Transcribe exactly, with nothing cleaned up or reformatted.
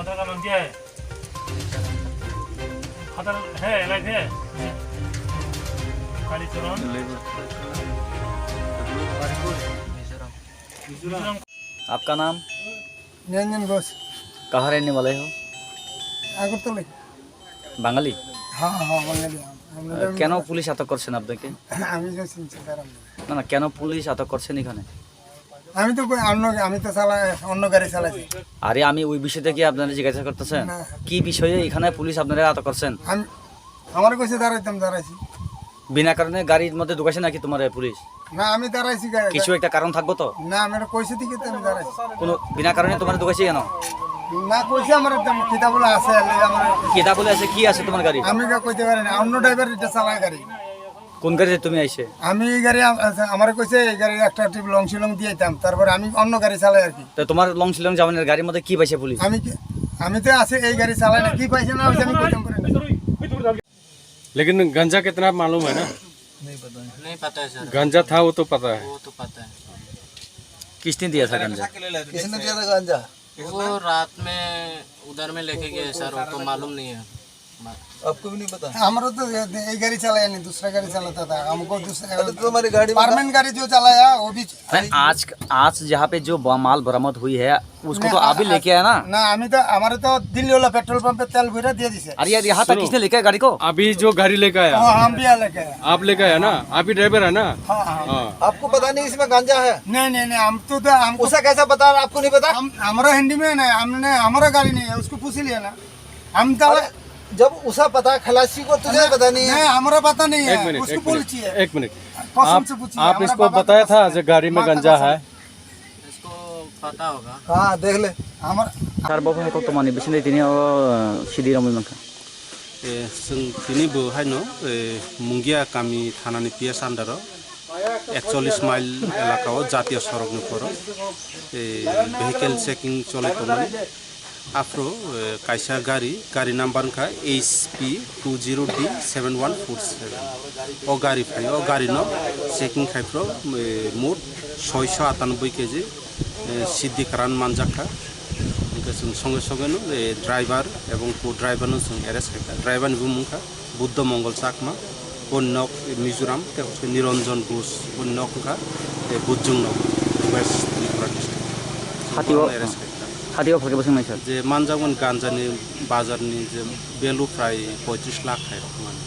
Aadhaar card lon diya hai? Aadhaar hai, life hai? Kalicharan? Mizoram. आपका नाम? निरंजन घोष। कहाँ रहने वाले हो? আগরতলা। বাঙালি? হ্যাঁ, হ্যাঁ, বাঙালি। আমরা আহ, কেন পুলিশ আটক করছেন আপনাকে? আমি তো চিনছি, দাঁড়ান। না, না, কেন পুলিশ আটক করছেন এখানে? আমি তো কই অন্য, আমি তো চালাই, অন্য গাড়ি চালাইছি। আরে, আমি ওই বিষয়টা কি আপনারা জিজ্ঞাসা করতেছেন? না। কি বিষয়ে এখানে পুলিশ আপনারা আটক করছেন? আমি, আমার কইছে দাঁড়াইতাম, দাঁড়াইছি। বিনা কারণে গাড়ির মধ্যে ঢুকাইছে নাকি তোমার এই পুলিশ? না, আমি দাঁড়াইছি গাড়ি। কিছু একটা কারণ থাকবো তো? না, আমি এটা কইছে দিকে তো আমি দাঁড়াইছি। কোনো বিনা কারণে তোমার ঢুকাইছে কেন? না, কইছে আমার একটা কিতা বলে আছে, এর লাগি আমার কিতা বলে আছে? কি আছে তোমার গাড়ি? আমি কা কইতে পারি না, অন্য ড্রাইভার এটা চালায় গাড়ি। কোন গাড়িতে তুমি আইছে? আমি এই গাড়ি আম-, আচ্ছা, আমারে কইছে এই গাড়ি একটা ট্রিপ লং শিলং দিয়ে আইতাম, তারপরে আমি অন্য গাড়ি চালাই আর কি। তো তোমার লং শিলং যাওয়ানোর গাড়ির মধ্যে কি পাইছে পুলিশ? আমি কি, আমি তো আছি এই গাড়ি চালাই না, কি পাইছে না হইছে আমি কইতাম পারি না। लेकिन गांजा कितना मालूम है ना? नहीं पता है। नहीं पता है सर। गांजा था, वो तो पता है। वो तो पता है। किसने दिया था गांजा? किसने दिया था गांजा? वो रात में उधर में लेके गए सर, वो तो मालूम नहीं है। आपको भी नहीं पता? हमारा तो ये, ये गाड़ी चलाया नहीं, दूसरा गाड़ी चलाता था। हमको दूसरा अरे, तुम्हारी गाड़ी में परमानेंट गाड़ी जो चलाया, वो भी नहीं, आज, आज यहाँ पे जो ब-, माल बरामद हुई है, उसको नहीं, तो आप ही आ-, लेके आया ना? ना, हमें तो, हमारे तो दिल्ली वाला पेट्रोल पंप पे तेल भरा दिया जिसे। अरे यार, यहाँ तक सुनो। किसने लेके आया गाड़ी को? अभी जो गाड़ी लेके आया, वो हम भी लेके आया। आप लेके आया ना? आप ही ड्राइवर है ना? हाँ, हाँ। हाँ। आपको पता नहीं इसमें गांजा है? नहीं, नहीं, नहीं, हम तो, तो हमको उसे कैसा पता, आपको नहीं पता? हम, हमारा हिंदी में नहीं, हमने, हमारा गाड़ी नहीं है, उसको पूछ लिया ना। हम तो अरे, जब उसे पता, खलासी को तुझे नहीं, पता नहीं है? नहीं, हमारा पता नहीं है, एक मिनट, उसको एक मिनट, पूछिए। एक मिनट। कसम आप, से पूछिए, आप हमारा इसको बाबा को बताया कसम था है। जो गाड़ी में माँ का गांजा कसम है? है? इसको पता होगा। हाँ, देख ले। हमारा Sir, bo hai koktwmani bisingtwi tini o, uh, sidi romwi mankha. E, chwng tini bo haino, e, Mungia kami thanani P S under o, ekchollis mile elaka o jatiyo sorokni phoro, e, vehicle checking cholwi tongmani. Aphuru, e, kaisa gari, gari number wngkha H P two zero D seven one four seven. O gari phai, o gari no checking khai phuru, e, mot soisho atanoboi K G, e, siddi karan manjak kha. Hingke chwng songe songe no, e, driver ebong co-driver no chwng arrest khai kha. Driver ni bumung kha Buddha Mongol Chakma, boni nok Mizoram, tei hwnkhe Niranjan Ghosh, boni nok wngkha, eh, Bujung nok, West Tripura district. Hatio, Bono arrest khaikha. Hatio phalke bwswk naisar? Je manjakmani ganja ni bazar ni je value prai poitrish lakh hai rok mani.